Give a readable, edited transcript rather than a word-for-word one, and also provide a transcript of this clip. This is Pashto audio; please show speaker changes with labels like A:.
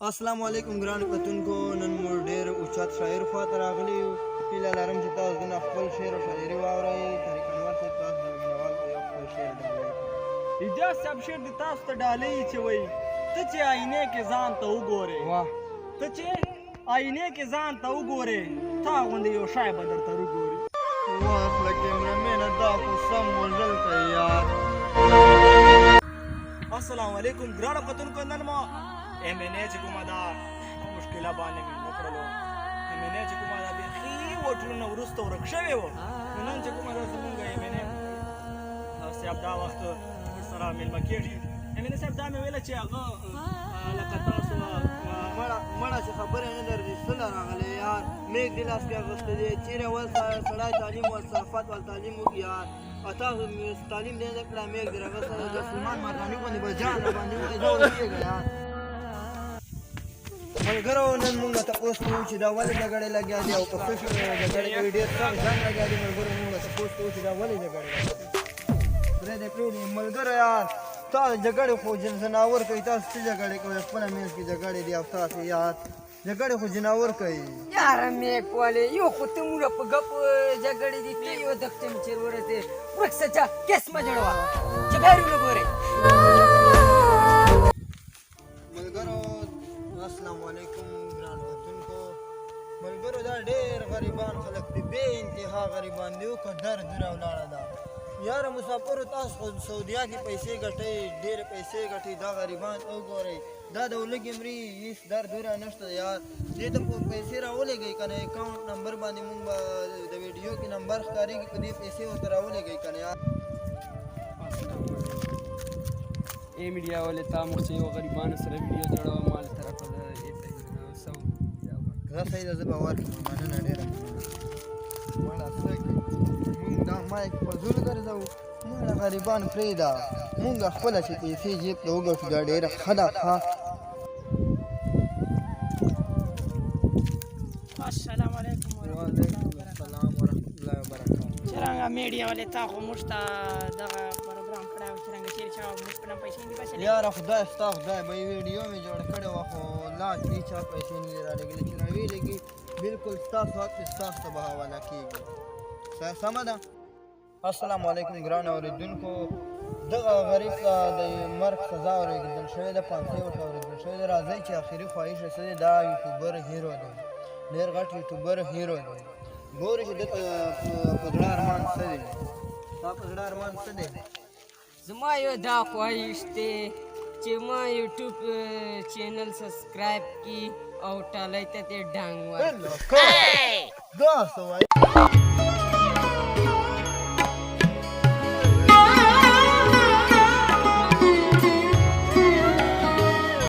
A: السلام علیکم ګران کتونکو، نن مو ډېر اوچت شاعر خواته راغلي یو. هیله لرم چې تاسو دونه خپل شعر او شاعري واورئ. طارق انور صاحب تاسو د مینهوالو ته یو خپل شعر ډالۍ کړ.
B: اجاز صاحب شعر د تاسو ته ډالۍ چې وایي، ته چې آینې کې ځان ته وګورې،
A: واه،
B: ته چې آینې کې ځان ته وګورې، تا غوندې یو شی به درته وګوري.
A: واخله کیمرمینه، دا خو سم وژل تیار.
B: السلام علیکم ګرانو کتونکو، نن مو ایم این ای چې کومه ده په مشکله باندې مې نه کړلو. ایم این ای چې کومه ده بیخي وټونه وروسته ورک شوی و. نو نن چې کومه ده زمونږ ایم این ای صاحب دا وخت موږ سره مېلمه کېږي. ایم این ای صاحب، دا مې ویله چې هغه لکه تاسو
A: مړه مړه چې خبرې نه درځي. څه راغلی یار، میک دې لاس کې اخیستی دی. چېرې اول سړی تعلیم ول صفت ول تعلیم وکړي یار، او تاسو تعلیم دې نه کړی، میک دې راغستی دی. د سلمان مرداني غوندې به جان راباندې ووایي، ځه ورکېږه یار. ملګرو، نن مونږ تپوس کوو چې دا ولې جګړې لګیا دي او په څه شي جګړې کوي. ډېر سخت جنګ لګیا دي. ملګرو، مونږ تپوس کوو چې دا ولې جګړې لګیا دي. پرېږدئ پرېږدئ ملګرو یار، تاسو جګړې خو ځناور کوي. تاسو څه جګړې کوئ؟ خپله منځ کې جګړې دي او تاسو یار جګړې خو ځناور کوي.
C: یاره میک والے، یو خو ته موږ په ګپ جګړې دي، ته یو دښتم چې ورته ورک سچا کیس ما جوړوا چې بهر ونه ګورې.
A: ملګرو، السلام علیکم ګران کتونکو. ملګرو، دا ډېر غریبان خلک دي، بې انتها غریبان دي، او که در دوره ولاړه ده یاره. مسافرو، تاسو خو سعودیا کې پیسې ګټئ، ډېرې پیسې ګټئ. دا غریبان وګورئ، دا د ولږې مري، هېڅ در دوره نشته یار. دې ته پیسې راولېږئ که نه، اکاونټ نمبر باندې مونږ به د ویډیو کې نمبر ښکارېږي، په دې پیسې ورته راولېږئ که نه یار.
D: ای میډیا والے، تا مخ چې یو غریبانو سره ویډیو جوړوه، ما له طرفه د 100
A: زه صحیح ده، زه به ورکړم. مننه ډېره. مړه څه مونږ دا مایک په زور ګرځوو. مړه غریبان پرېږده، مونږ خپله چې پیسې جیب ته وګټو، دا ډېره ښه ده. ښه.
E: السلام علیکم.
A: وعلیکم السلام ورحمت الله وبرکاته.
E: څرنګه میډیا والے، تا خو موږ ته دغه پروګرام کړی و، څرنګه چېرې چا موږ په نام پیسې نه دي باسلې؟
A: یاره خدای ستا خدای به، ویډیو مې جوړ کړې وه، خو لا هېچا پیسې نه دي رالېږلې. چې راویې بالکل ستاسو حق دی، ستاسو ته به حواله کېږي. سمه ده. السلام علیکم ګران اورېدونکو، دغه غریب ته د مرګ سزا اورېدل شوې ده، پانسۍ ورته اورېدل شوې ده. راځئ چې اخري خواهش یې څه دی. دا یوټیوبر هیرو دی، ډېر غټ یوټیوبر هیرو دی. ګورو چې ده ته په زړه ارمان څه دی. ستا په زړه ارمان څه دی؟
C: زما یو دا خواهش دی چې ما یوټیوب چینل سبسکرایب کی او ټالۍ ته دې ډنګ ورکړي.
A: دا څه وایي؟